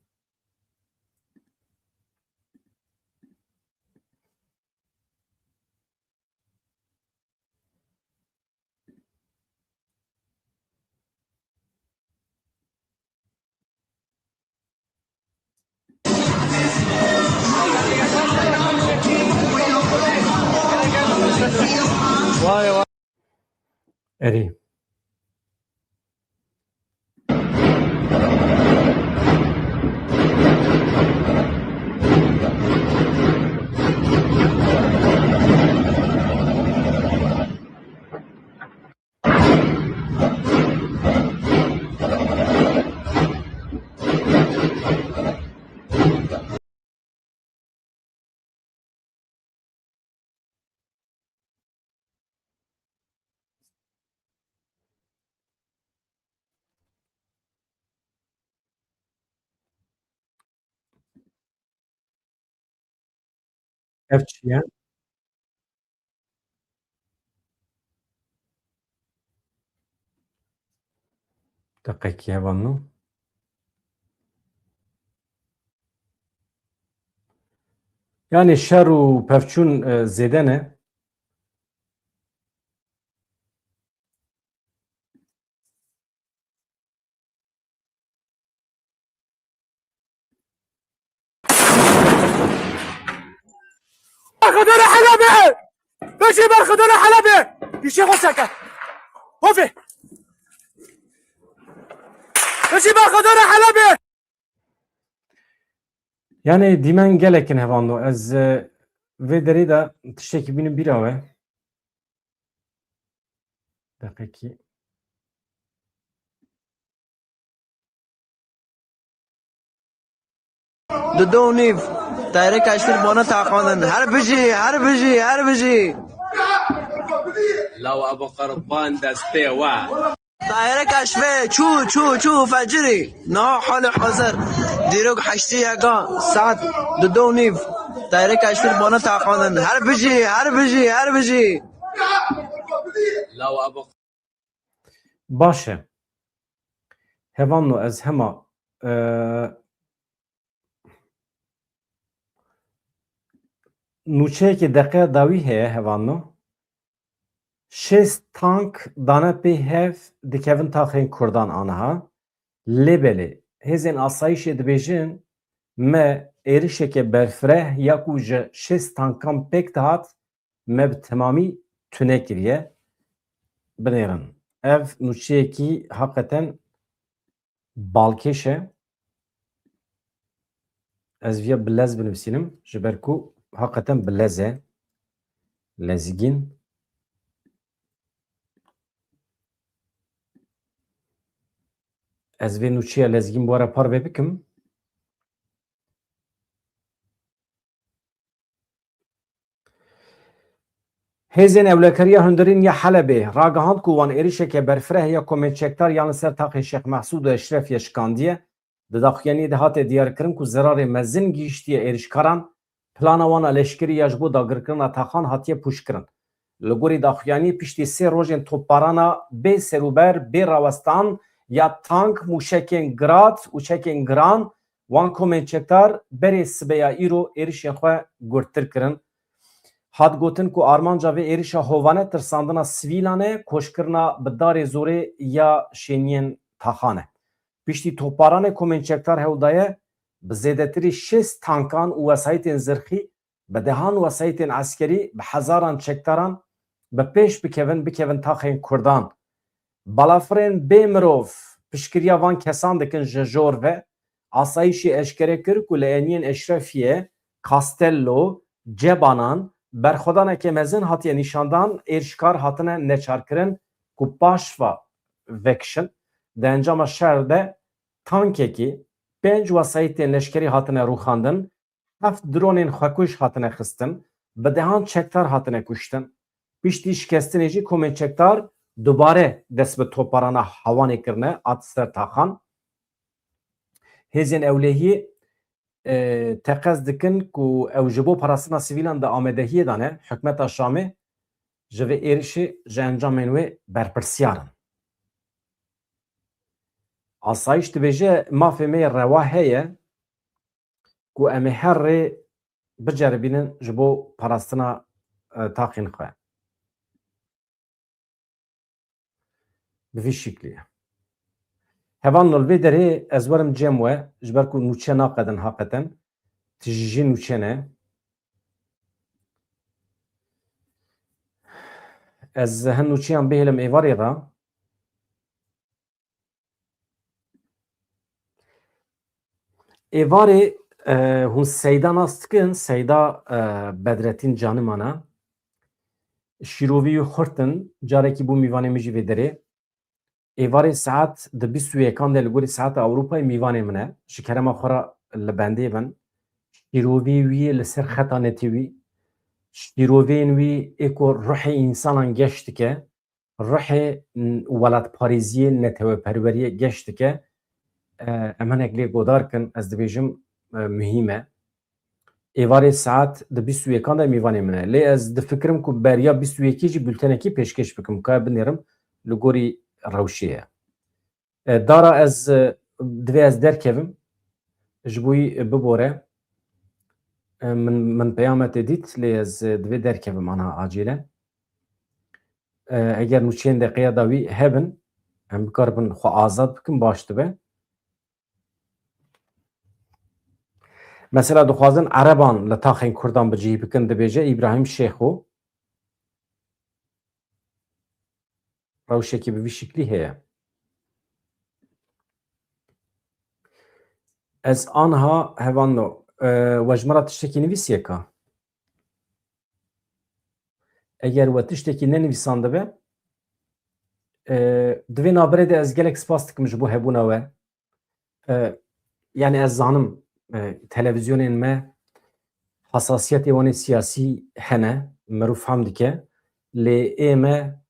Erê. Ev çi ye? Deqekî hevalno. Yani şer û pevçûn, e, zêde ne. Berxwedana Helebê! Bijî berxwedana Helebê! Dişê xwe seke! Hofê! Bijî berxwedana Helebê! Yani dîmen gelek in hevando. Ez, e, vê derê de tiştekî bînim bîra we. Deqekî. Di do û nîv, teyreka ji tir bana taqandin. Her bijî, her bijî, her bijî. Law ev qurban destê we. Tayere Keşfê çû çû çû fecirî. Niha halê hazir dîrok heştê yeka saet dudo nîv. Tayere Keşfê bana taqandin. Her bijî, her bijî, her bijî. Baş e. Hevalno ez hema, e, nûçeyekê deqeya dawî heye hevalno. Şêst tank dane pê hev dikevin taxên Kurdan aniha. Lê belê, hêzên asayîşê dibêjin, me êrişeke berfireh ya ku ji şêst tankan pêk dihat, me bi temamî tune kiriye. Binêrin. Ev nûçeyekî heqeten balkêş e. Ez viya bi lez binivîsînim, ji ber ku heqeten bi lez e. Lezgîn. Ez vê nûçeya lezgîn bi we re parve bikim. Hêzên Ewlekariya Hundirîn ya Helebê ragihand ku wan êrişeke berfireh ya komên çekdar yan li ser taxê Şêx Mehsûd û Eşrefiyê şikandiye. Di daxuyaniyê de hate diyarkirin ku zerarê mezin gihîştiye êrişkaran, plana wan a leşkerî ya ji bo dagirkirina taxan hatiye pûçkirin. Li gorî daxuyaniyê piştî sê rojên topbarana bê serûber, bê rawestan ya tank, mûşekên Grad û çekên giran, wan komên çekdar berê sibeya îro êrişên xwe gurttir kirin. Hat gotin ku armanca vê êrişa hovane tirsandina sivîlan e, koçkirina bi darê zorê ya şêniyên taxan e. Piştî topbaranê komên çekdar hewl daye bi zêdetirî şêst tankan û wesayîtên zirxî, bi dehan wesayîtên eskerî, bi hezaran çekdaran bi pêş bikevin, bikevin taxên Kurdan. Balafirên bê mirov piştgiriya van kesan dikin ji jor ve. Asayîşê eşkere kir ku li eniyên Eşrefiyê, Castello, Cebanan berxwedaneke mezin hatiye nîşandan, êrişkar hatine neçarkirin ku paşva vekişin. Di encama şer de tankekî, pênc wesayîtên leşkerî hatine rûxandin, heft dronên xwekuj hatine xistin, bi dehan çekdar hatine kuştin. Piştî şikestinê jî komên çekdar dubare dest bi topbarana hewanê kirine, hat ser taxan. Hêzên ewlehiyê, e, teqez dikin ku ew ji bo parastina sivîlan di amadehiyê de ne, hikûmeta Şamê ji vê êrişê, ji encamên wê berpirsiyar in. Asayîş dibêje, mafê me yê rewa heye ku em ê her rê biceribînin ji bo parastina, e, taxên xwe. Bi vî şiklî ye. Hevalno, li vê derê ez werim cem we, ji ber ku nûçe naqedin haqeten, tijî jî nûçe ne. Ez hin nûçeyan bihêlim êvarê re. Êvarê, e, hûn Seyda nas dikin, Seyda, e, Bedretîn Canimana. Şîrovî wî xurt in, carekî bû mîvanê min jî vê derê. Êvarê saet di bîst û yekan de li gorî saeta Ewropayê mîvanê min e. Ji kerema xwe re li bendê bin. Şîrovî wî li ser xeta netewî. Şîrovên wî ê ku ruhê însanan geş dike. Ruhê n-, welatparêziyê, neteweperweriyê geş dike. E, em hinek lê godar kin, ez dibêjim, e, muhîm e. Êvarê saet di bîst û yekan de mîvanê min e. Lê ez difikirim ku beriya bîst û yekê jî bultenekî pêşkêş bikim, ka binêrim li gorî rewşê ye. E, Dara, ez, e, divê ez derkevim, ji bo wî, e, bibore. E, min, min peyame te dît, lê ez, e, divê derkevim ana acîle. E, eger nûçeyên deqeya dawî hebin, em bikaribin xwe azad bikin, baş dibe. Mesela dixwazin Ereban li taxên Kurdan bi cihî bikin, dibêje Îbrahîm Şêxo. Rewşekî bi vî şiklî heye. Ez anha hevalno, e, we ji min re tiştekî nivîsiye ka? Eger we tiştekî nenivîsandibe, e, di vê navberê de ez gelek spas dikim ji bo hebûna we. E, yani ez zanim, e, televîzyonên me hesasiyetê wan ê siyasî hene, mirov fehm dike, lê ê me,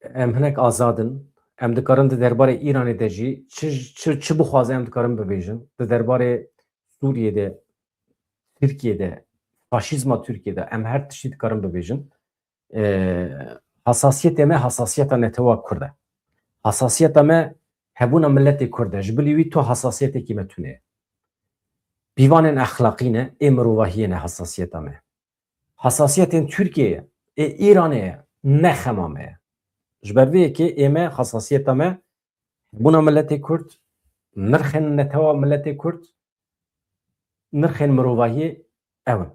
em hinek azad in, Em dikarin di derbarê Îranê de jî çi, çi, çi bixwaze em dikarin bibêjin. Di derbarê Sûriyê de, Tirkiyê de, faşîzma Tirkiyê de em her tiştî dikarin bibêjin. E, Hasasiyetê me hasasiyeta netewa Kurd e. Hasasiyeta me hebûna miletê Kurd e. Ji bilî wî tu hasasiyetekî me tune ye. Pîvanên exlaqî ne, ê mirovahiyê ne hasasiyeta me. Hasasiyetên Tirkiyeyê, ê Îranê ye, ne xema me ye. Ji ber vê yekê ê me hasasiyeta me hebûna miletê Kurd, nirxên netewa miletê Kurd, nirxên mirovahiyê ew in.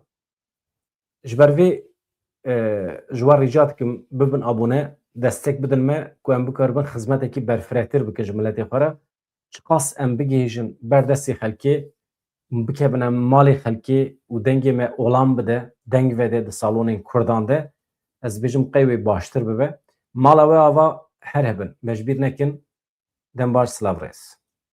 Ji ber vê, e, ji we rica dikim bibin abone, destek bidin me ku em bikaribin xizmetekî berfirehtir bikin ji miletê xwe re. Çiqas em bigihîjin ber destê xelkê, bikevine malê xelkê û dengê me olam bide, deng vede di salonên Kurdan de, ez dibêjim qey wê baştir bibe. Mala we ava her hebin. Me ji bîr nekin. Dem baş, silav rêz.